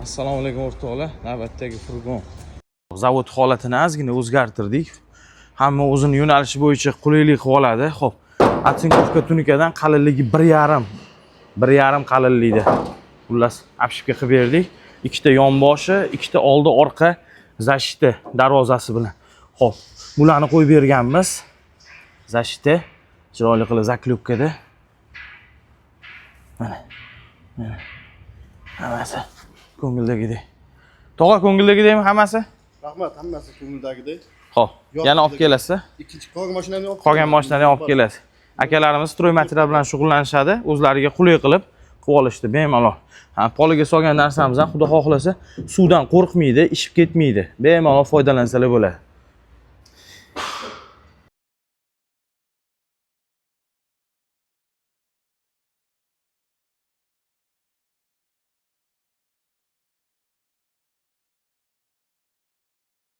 Assalomu alaykum, o'rtoqlar. Navbatdagi furgon. Zavod holatini ozgina o'zgartirdik. Hamma o'zini yo'nalishi bo'yicha qulaylik qilib oladi. Xo'p, оцинковка tunikadan, qalinligi 1,5, 1,5 qalinlikda. Xullas, обшивка qilib berdik. Ikkita yonboshi, ikkita oldi orqa защита darvozasi bilan. Xo'p, bularni qo'yib berganmiz. Защита chiroyli qilib заклёпка da. Mana. Mana. Hammasi ko'ngildagidek. Tog'a, ko'ngildagidekmi hammasi? Rahmat, hammasi ko'ngildagidek. Xo'p, Yo'q, yana olib kelasiz. Ikkinchi qolgan mashinani olib Qolgan mashinani olib kelasiz. Akalarimiz стройматериал bilan shug'ullanishadi, o'zlariga qulay qilib qilib olishdi bemalol. Ha, poliga solgan narsamiz ham, xudo xohlasa, suvdan qo'rqmaydi, ishib ketmaydi. Bemalol foydalansalar bo'ladi.